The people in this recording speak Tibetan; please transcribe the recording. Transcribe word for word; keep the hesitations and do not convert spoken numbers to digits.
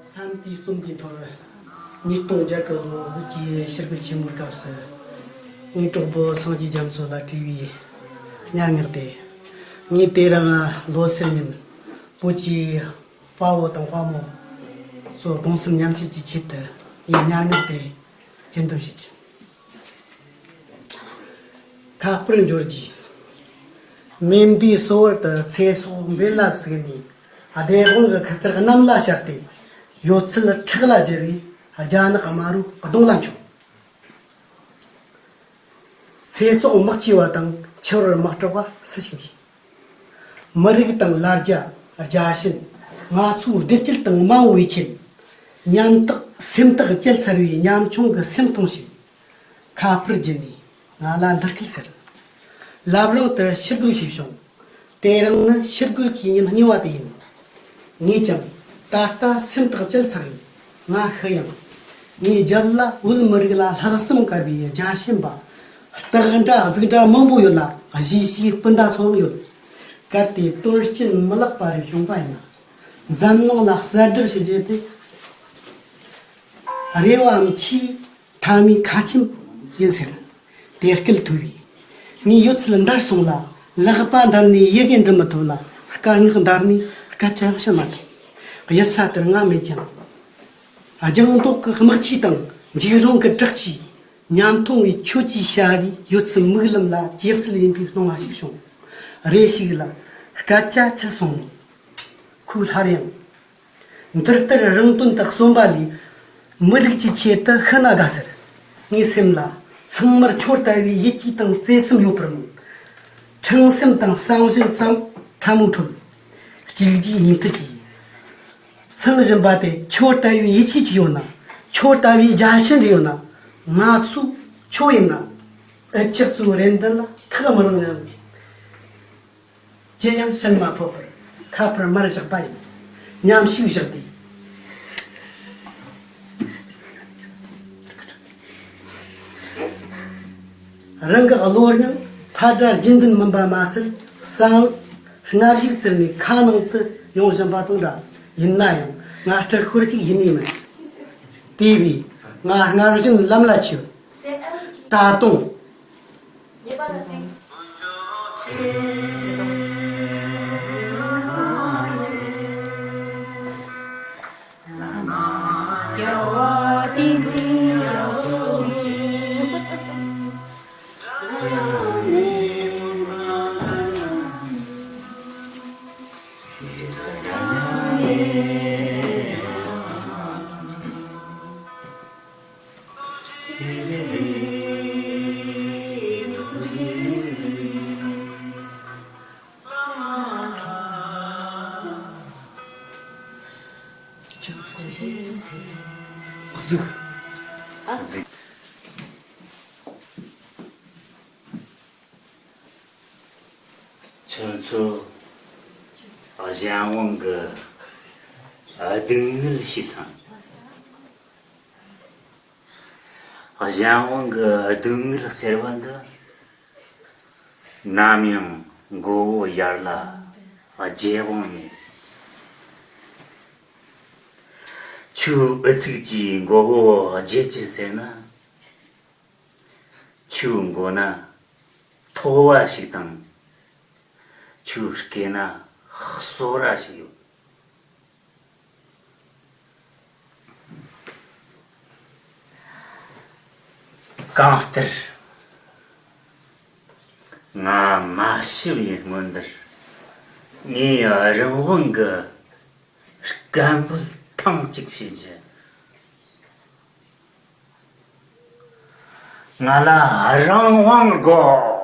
བསམ་དེའི་རྩོམ་འདིའི་ཐོག་ཉིས་སྟོང་བརྒྱད་ཀྱི་ལོ་བོད་ཀྱི་ཕྱིར་རྒོལ་ཆེན་མོའི་སྐབས་སུ་ངའི་གྲོགས་པོ་སངས་རྒྱས་རྒྱ་མཚོ་ལ་བྲིས་པའི་སྙན་ངག་སྟེ། ངས་དེ་རིང་ལོ་སར་ཉིན་བོད་ཀྱི་དཔའ་བོ་དང་དཔའ་མོ་ཚོ་གདུང་སེམས་མཉམ་སྐྱེད་ཀྱི་ཆེད་དུ་ངའི་སྙན་ངག་དེ་སྤྱི་འདོམས་བྱེད་ཀྱི། ཁ་པར་འབྱོར་རྗེས། མེ་མདའི་སོ་བར་དུ་ཚེ་སྲོག་འབེན་ལ་ཟུག་ནས། བདེ་དབང་གི་ཁུ་ཚུར་གནམ་ལ་ཤར་ཏེ། ཡོད་ཚད་ཁྲག་ལ་སྦྱར་བའི་རྒྱ་ནག་དམར་པོའི་གདོང་ལ་མཆོངས། ཚེ་སྲོག་དམག་སྐྱེས་པ་དང་འཆི་བར་དམག་གྲགས་པ་སུ་ཞིག་མེད། མི་རིགས་དང་ལ་རྒྱ་རྒྱ་ཞེན། ང་ཚོའི་བདེ་སྐྱིད་དང་མ་འོངས་པའི་ཆེད། ཉམ་ཐག་སེམས་ཐག་བཅད་ཚར་བའི་ཉམ་ཆུང་གི་སེམས་གཏོང་ཞིག། ཁ་ཕར་བརྒྱུད་ནས་ང་ལ་འདི་སྐད་ཟེར། ལབ་རིང་དུ་ཕྱིར་རྒོལ་བྱས་བྱུང་། དེ་རིང་ནི་ཕྱིར་རྒོལ་གྱི་ཉིན་གཉིས་པ་དེ་ཡིན། ངས་ཀྱང་ད་ལྟ་སེམས་ཐག་བཅད་ཚར་ཡོད། ང་ཤི་ཡང་། ངའི་རྒྱབ་ལ་བོད་མི་རིགས་ལ་ལྷག་བསམ་དཀར་བའི་རྒྱ་ཆེན་པ། སྟག་འདྲ་གཟིག་འདྲ་མང་པོ་ཡོད་ལ། གཞིས་བྱེས་སྤུན་ཟླ་ཚོ་ཡང་ཡོད། གལ་ཏེ་དོན་རྐྱེན་མི་ལེགས་པ་རེ་བྱུང་པ་ཡིན་ན། འཛམ་གླིང་ལ་གསལ་བསྒྲགས་ཞུ་རྒྱུ་དེ་རེ་བའམ་ཆེས་མཐའ་མའི་ཁ་ཆེམས་ཡིན་ཟེར། དེ་སྐད་ཐོས་པས། ངའི་ཡོད་ཚད་འདར་སོང་ལ། ལག་པ་འདར་ནས་ཡི་གེ་འབྲི་མི་ཐུབ་ལ། སྐད་ངག་འདར་ནས་སྐད་ཆ་བཤད་མ་ཐུབ། གཡུལ་ས་དེར་ང་མེད་ཀྱང་། ལྗང་མདོག་གི་དམག་ཆས་དང་འཇིགས་རུང་གི་དྲག་ཆས། ཉམ་ཐུང་བའི་ཁྱོད་ཀྱི་ཞལ་རས་ཡོད་ཚད་མིག་ལམ་ལ་ཇེ་གསལ་ཡིན་པའི་སྣང་བ་ཞིག་བྱུང་། རེ་ཞིག་ལ་སྐད་ཆ་ཆད་སོང་ནས། ཁོས་སླར་ཡང་། འདི་ལྟར་རང་དོན་དུ་གསོན་པ་ལས། མི་རིགས་ཀྱི་ཆེད་དུ་ཤི་ན་དགའ་ཟེར། ངའི་སེམས་ལ་ཚང་མར་ཁྱོད་ལྟ་བུའི་ཡིད་ཆེས་དང་བརྩེ་སེམས་ཡོད་པར་སྨོན། ཁྲང་སེམས་དང་བསམ་བཞིན་ཙམ་ཕྲ་མོ་འཕྲོད། གཅིག་རྗེས་གཉིས་མཐུད་ཀྱིས། ཚང་བཞིན་པ་དེ་ཁྱོད་ལྟ་བུའི་ཡིད་ཆེས་ཅིག་ཡོད་ན། ཁྱོད་ལྟ་བུའི་རྒྱལ་ཞེན་རེ་ཡོད་ན། ང་ཚོ་ཁྱོད་ཡིན་ན། འུ་ཅག་ཚོའི་རེ་འདུན་ལ་ཐག་མི་རིང་ངམ། ཅི་ཡང་བཤད་མ་ཕོད་པར་ཁ་པར་མར་བཞག་པ་ཡིན། མཉམ་ཞིག་བཞག་སྟེ། རང་གི་བློ་སྙིང་ཕར་འདྲ་རྒྱུན་ལྡན་མིན་པ་མ་ཟད། གསང་སྔ་གཞུག་ཟེར་ནས་ཁ་ནང་དུ་ཡོང་བཞིན་པ་དང་འདྲ། ཡིན་ན་ཡང་ང་སྤྲུལ་འཁོར་ཞིག་ཡིན་ནི་མིན། དེ་བས་ང་སྔར་བཞིན་ལམ་ལ་ཆས། ད་དུང་། གཟིགས། ཁྱོད་ཚོ་གཞན་དབང་གི་སྡུག་བསྔལ་ཤེས་སམ། གཞན་དབང་གི་སྡུག་བསྔལ་ཟེར་བ་འདི། ནམ་ཡང་མགོ་བོ་ཡར་ལ་བརྗེད་དབང་མེད། ཁྱོད་ཨུ་ཚུགས་ཀྱིས་མགོ་བོ་བརྗེད་ཀྱི་ཟེར་ན། ཁྱོད་མགོ་ན་ཐོ་བ་ཞིག་དང་། ཁྱོད་སྐེ་ན་གསོ་ར་ཞིག་ཡོད། གང་ལྟར། ང་མ་ཤི་བའི་སྔོན་དུ། ངས་རང་དབང་གི་སྐད་འབོད་ཐེངས་གཅིག་བྱེད་རྒྱུ། ང་ལ་རང་དབང་དགོས།